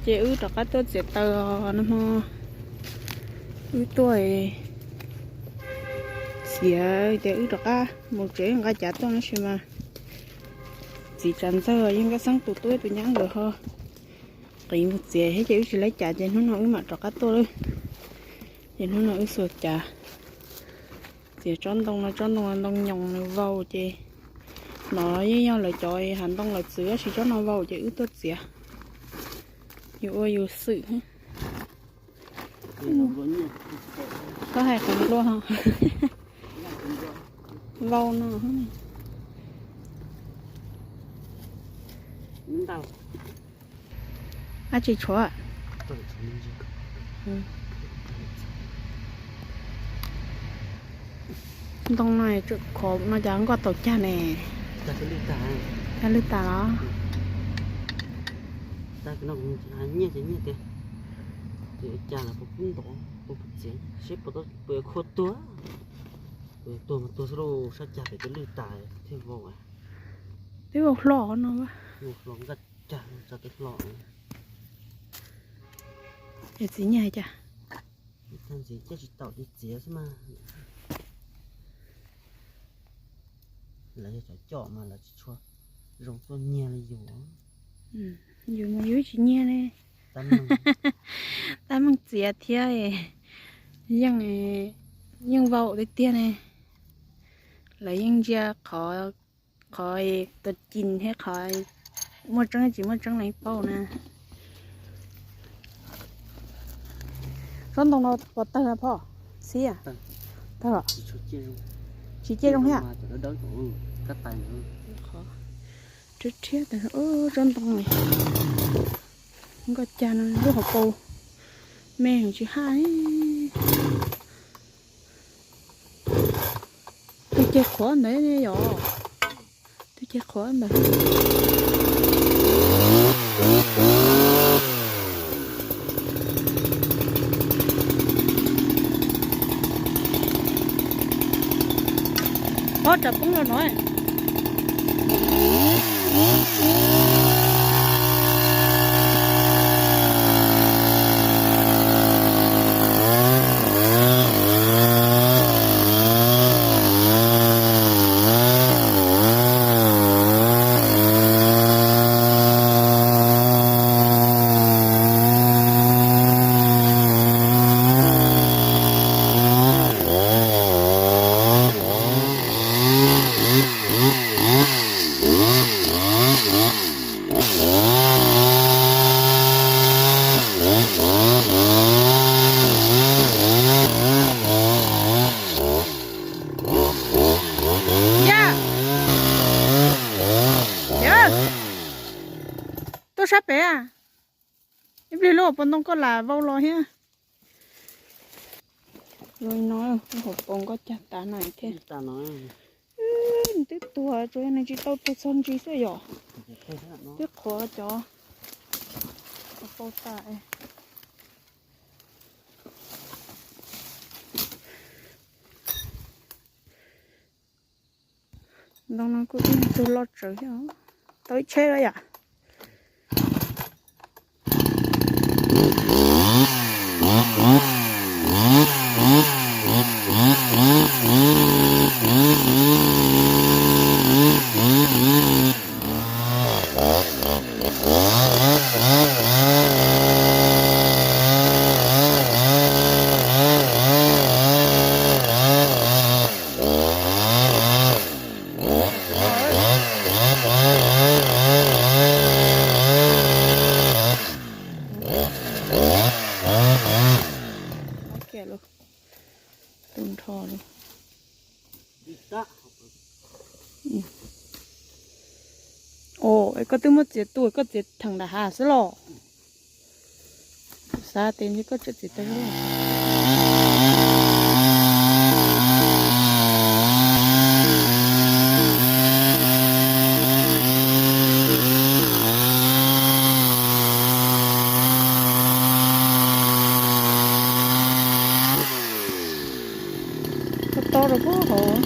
Ces wb rov qab tuaj txiav taws, nag hmo wb tuaj xiav ces wb rov qab mus tsev nqa cav tuaj no sis mas txiv tsav ntxawg yeej Nkauj Xeeb tus tub tus nyab nkawd ho qiv mus txiav thiab ces wb tsis laib cav ces hnub no wb mam rov qab tuaj lawm. Ces hnub no wb xuas cav txiav tsob ntoo no, tsob ntoo no ntoo nyoos nws vau ces no yeej yog lawv cov hav ntoo lawv txwv tab sis tsob no vau ces wb tuaj txiav. Yus ua yus xwm. Koj hais qhov nplua vau no. Ab tsis tshuav. Ntoo no khov no cas nkoj tau cag ne. Cag lwj tas los? Nyiaj ces nyiaj tiag, ces cag los puas kub ntov, puas txiav seb puas yuav khuam tuag. Puas yuav tuag mas tuag xwb lauj, sab cag pem cov lwj tas thiaj vau. Twb vau hlo no. Vau hlo nkaj cag tso twb hlo. Es txiv nyiaj cas? Tag ntxiv coj tsis tau ces txiav xwb mas. Lawv yog cov coj mas lawv tsis tshua zoo tuaj nyiag li yus. Yus mas yus tsis nyiag ne. Tab meeg txiav thiab, yeej, yeej vau tiag tiag ne. Lawv yeej ntsia qhov, qhov tus cim thiab qhov muaj tseeb tsis muaj tseeb los paub na. Tsob ntoo no puas tawg phom xib? Tawg los? Tsis ciaj zoo thiab. Rhiab rhiab tawg tsob ntoo li. Nkoj cag no lub hauv paus me tsis haj. Twb ceg qhuav ntawd yom. Twb ceg qhuav ntawd. Ob, tsam poob los no. Tuaj sab pem, ib pliag lub hauv paus ntoo koj lam vau los thiab. Ua no, hauv paus nkoj cag tas na thiab. Nws twb tuag, tsuas yog nws tsis tau tuag txog ntsis xwb yom. Twb qhuav cov hauv paus tas. Ntoo no kuj ib tug loj tsawv thiab, tau ib tsheb lawm yom. Tus nrho li. Os, koj twb muab txiav tu, koj txiav theem nram hav xwb los? Xav tias ntshe koj tseem txiav tau. Koj to rau puag hauv.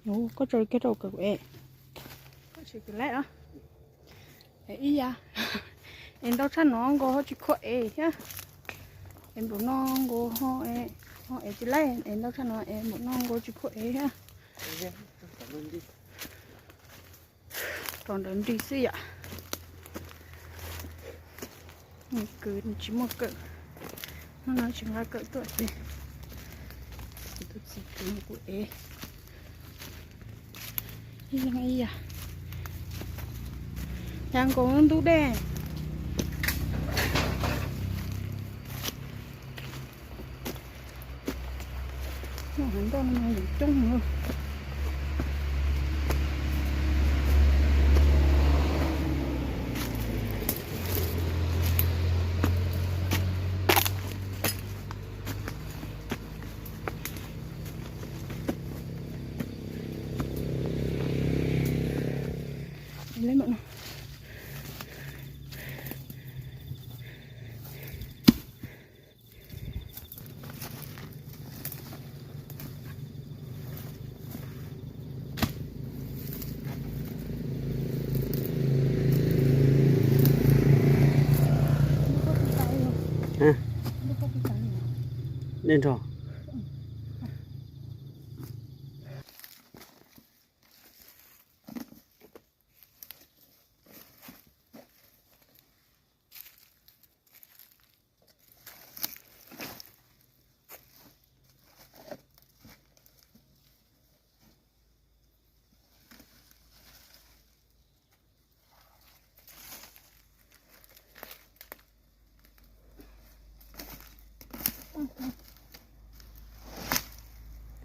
Koj tso kiag rau kuv es, koj tsis laib os. Es ib yam, es ntau tshaj no nkaus ho tsis khuam es thiab. Es npaum no nkaus ho, ho es tsis laib, es ntau tshaj no es npaum no nkaus tsis khuam es thiab. Rau ntawd nrig xwb yom. Nws kwv tsis muaj kawm, hnub no tsis nqa kawm tuaj ces kuv tus txiv kwv kuv ev ib leeg ib yam. Cas nkaus ntub dej. Ntoj no mas coob. Dej nrog.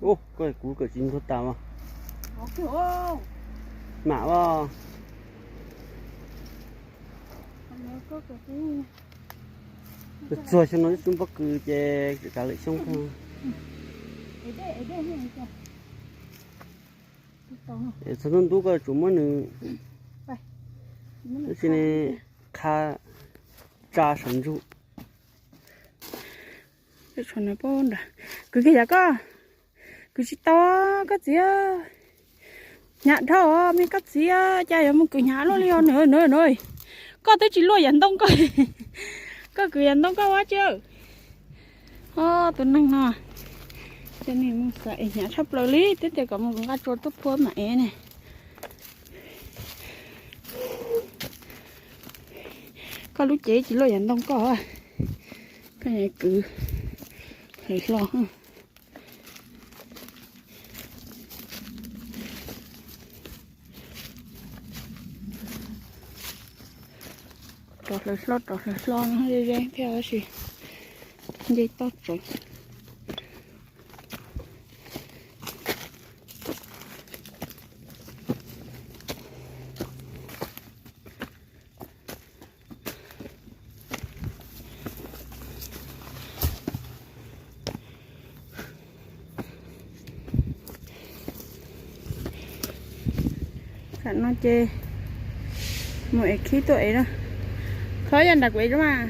Ub, koj kuv kawm tsis nthuav tas mas. Mam os. Txuag xyoo no twb tsis muaj pob kws ces kav lwm xyoo. Es txog hnub ntub koj tsuas muab nws, tab sis ne qha tsa saum ntsug. Kwv kiag yam koj, kwv tsis tau koj txiv. Hnyav dhau me koj txiv, cas yuav mus kwv hnyav luaj li os nws nws. Koj twb tsis luaj yam ntoo koj, koj kwv yam ntoo koj ua tsi. Tus neeg no, cov neeg mus xav es hnyav tshaj plaws li, twb tias kom mus nqa tsua tuaj phua mam ev ne. Koj lub cev tsis luaj yam ntoo koj, koj kwv hlo. Rov hlaws hlo, rov hlaws hlo no ze ze thiab tab sis nce toj tsev. Tam no ces mus ev khib tuaj ev na. Thov yog nram kuv ev mas.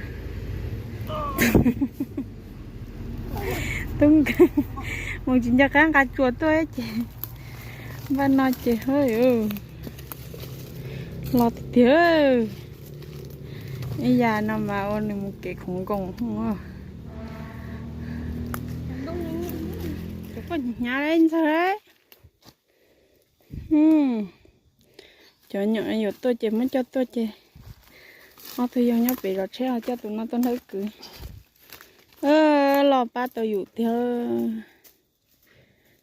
Tub, mus tsis nco qab nqa tsua tuaj ces npaj no ces los tiag tiag. Ib yam no mas ua nws mus kev khoom nkoos. Cov koj hnyav ntxawg. Cov nyuam yuav tuaj ces muab coj tuaj ces ob tug yau nyob pem zov tsheb ho coj tus no tuaj hlawb kwv. Los pab tau yus tiag.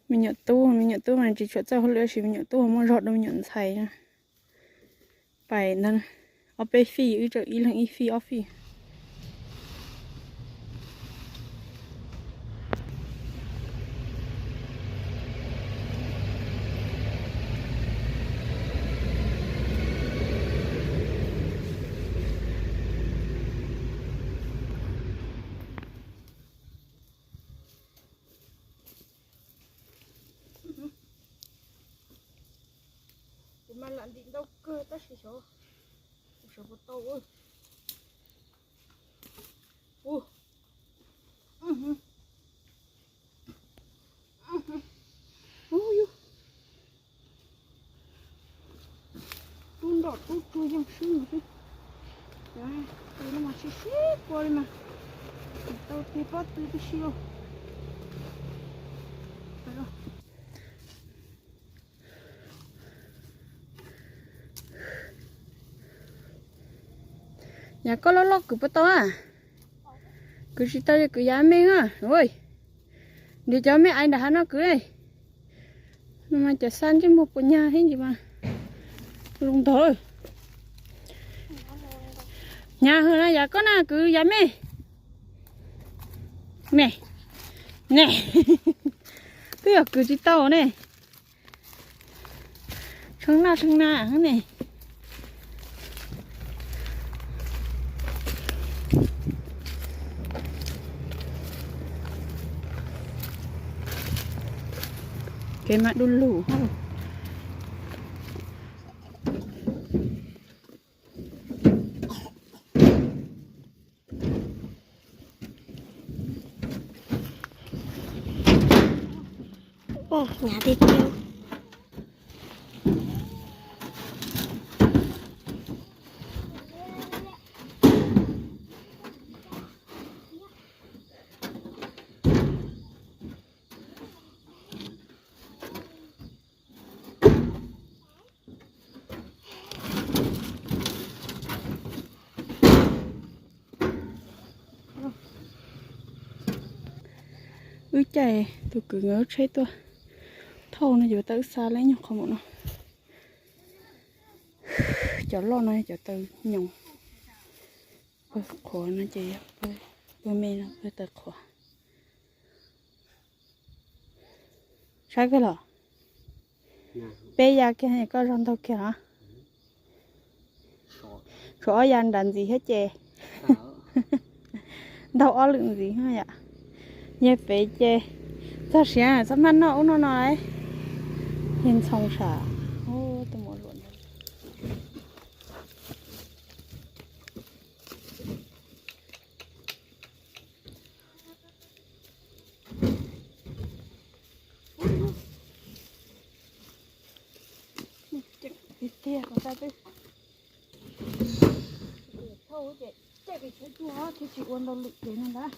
Me nyuam tub, me nyuam tub mas tsis tshua txawj hauj lwm tab sis me nyuam tub ho muaj zog dua me nyuam ntxhais na. Pais ntag, ob peb fij, wb tseem ib leeg ib fij ob fij. Kuv mas lam ntim ntau kawg tab sis xyov kuv sawv puas tau. Ub, ub, yus, Kom tub tsuag yeej swb mus xwb. Cov tus no mas sib sib kua li mas, tau tig pob tw tib si lauj. Yam koj loj loj kwv puas tau a? Kwv tsis tau ces kwv yam me a. Nrhiav cov me aiv nram hav no kwv. No mas cov xab ntsej muag puas nyag thiab ntsis mas. Zoo ntag. Nyag hwv na, yam koj na kwv yam me. Ne, ne, twb yog kwv tsis tau ne. Tshee na tshee na ne. Kev mas du lug. Hnyav tiag tiag. Wb caij tus kwv nkawd lub tsheb tuaj thauj no ces tau wb xa lawm nyuag qhov mus no. Cov loj no cov taw nyoos, pawg qhuav no ces yog pawg me no pawg taw qhuav. Saib kawg los? Peb ya kiag koj zog ntaug kiag los? Tshuav ob ya nram ntxiv thiab ces ntaug ob lwm ntxiv yom. Yog pem ces txog siav txhob maj noj ub noj no. Yog ntxhoo sam. Tiag tiag, thauj ces caij pes tshuav tuag thiaj tsis ua ntau lwm kev no ntag.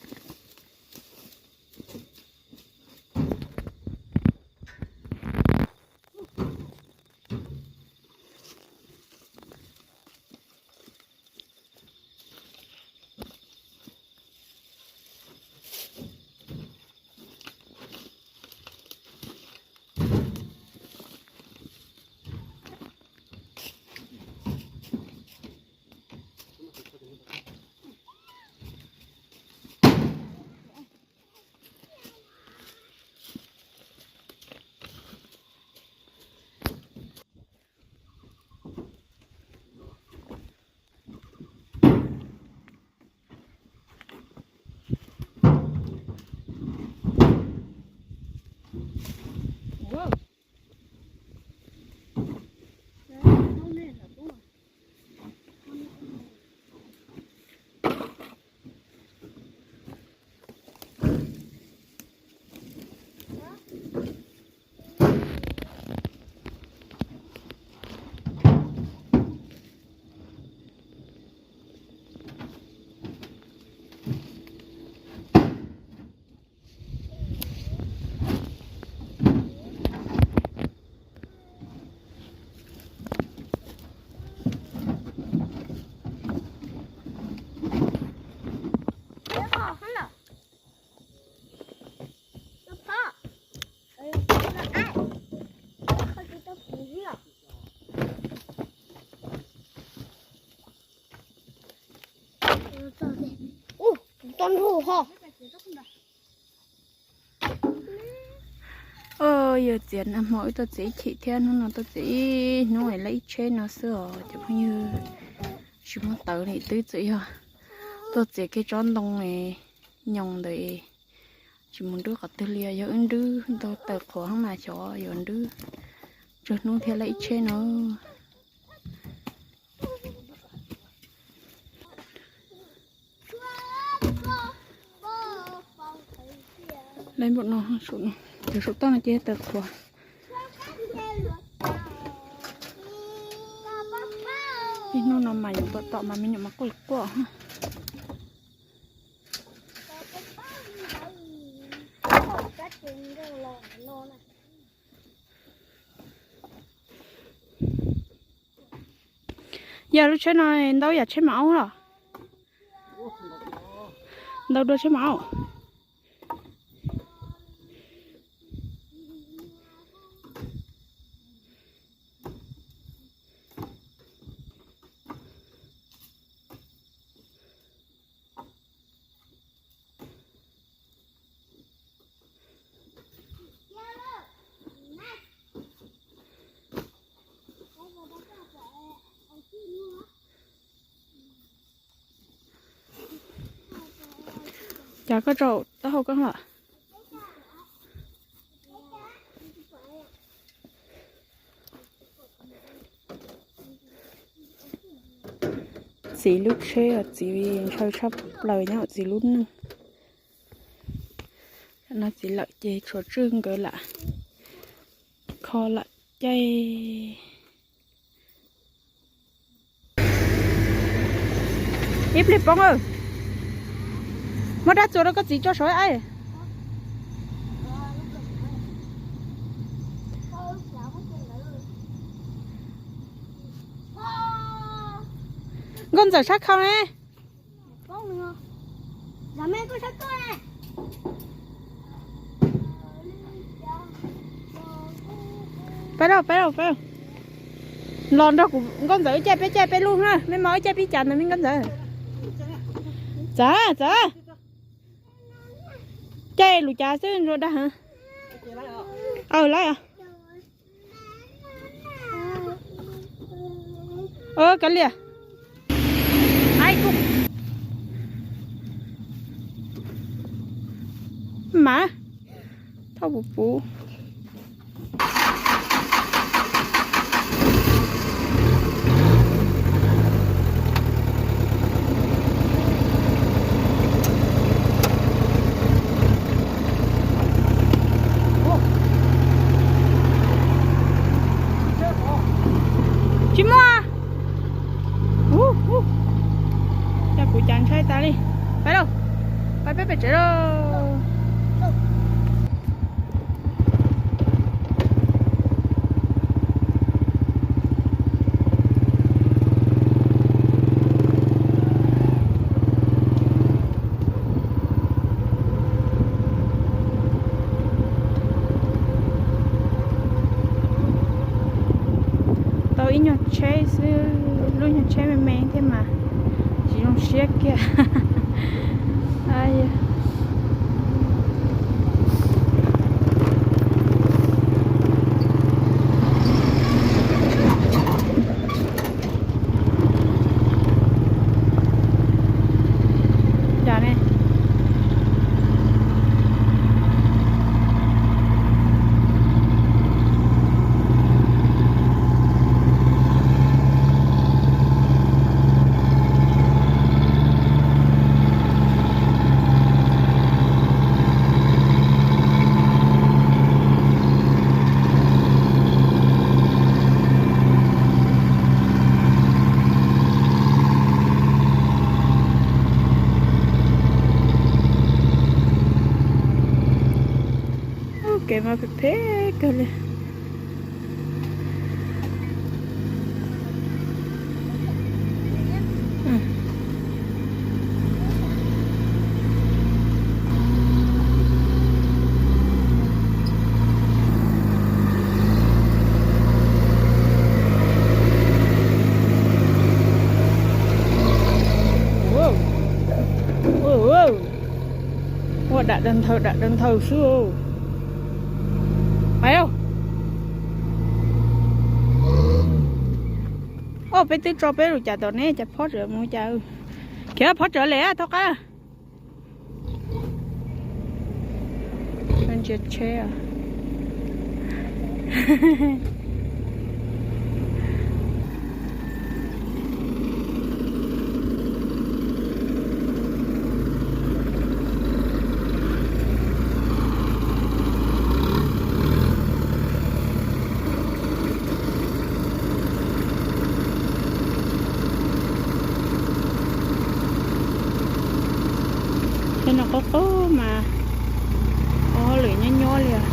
Ub, tau nrho ho. Yog txiav nag hmo wb tuaj txiav ib chim thiab, hnub no tuaj txiav ib hnub es lawm ib tsheb no xwb os cov phooj ywg. Tsis muaj tawv li, twb txawm yog tuaj txiav kiag tsob ntoo nyoos ntawd, tsis mus nrwb qhov twg li. Yog wb nrwb ntau taws qhuav mas xyov yuav nrwb tsawg hnub thiaj lawm ib tsheb no. Lawm npaum no, cov saum toj no ces taws qhuav. Ib hnub no mas yuav tom tom mas me nyuam mas quaj quaj. Yog lub tsheb no ntau yam tsheb mas aub los? Ntau dua tsheb mas aub. Cas koj tso taub hau koj los? Txiv lub tsheb txiv ntshaw tshaj plaws nyob txiv lub neej. No txiv lawm ces tshuav Tswj nkawd lam kho lam caij. Ib pliag poob, muab dab txuas rau koj txiv tso saum aib. Nkauj Ntxawm sab khau ne. Pab lauj, pab lauj, pab lauj. Los nrog kuv Nkauj Ntxawm wb caij peb caij peb lub na, mej mam wb caij peb cav ntawd me Nkauj Ntxawm. Txav, txav. Caij lus cav xwb nrua dag heev. Aw, lawm. Kav liam. Mas thauj puv puv. Tsis muaj. Ua, ua, cas kuv cav ntshai tas li. Pab lauj, pab peb pem tsev lauj. Tau ib nyuag tsheb xwb, lub nyuag tsheb me me thiab mas tsis zoo siab kiag. Kev mas phem phem kawg li. Ua dam dam nthaws dam dam nthaws xwb. Pais lauj. Au, peb twb tso peb lub cav tom ne, cas phob tseem mus cas. Khiav phob tseem li thov qab. Ntsia tsheb. No qub qub mas ua hauj lwm nyob nyuaj li os.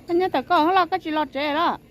Koj nyob tom koj hab los koj tsis los tsev los?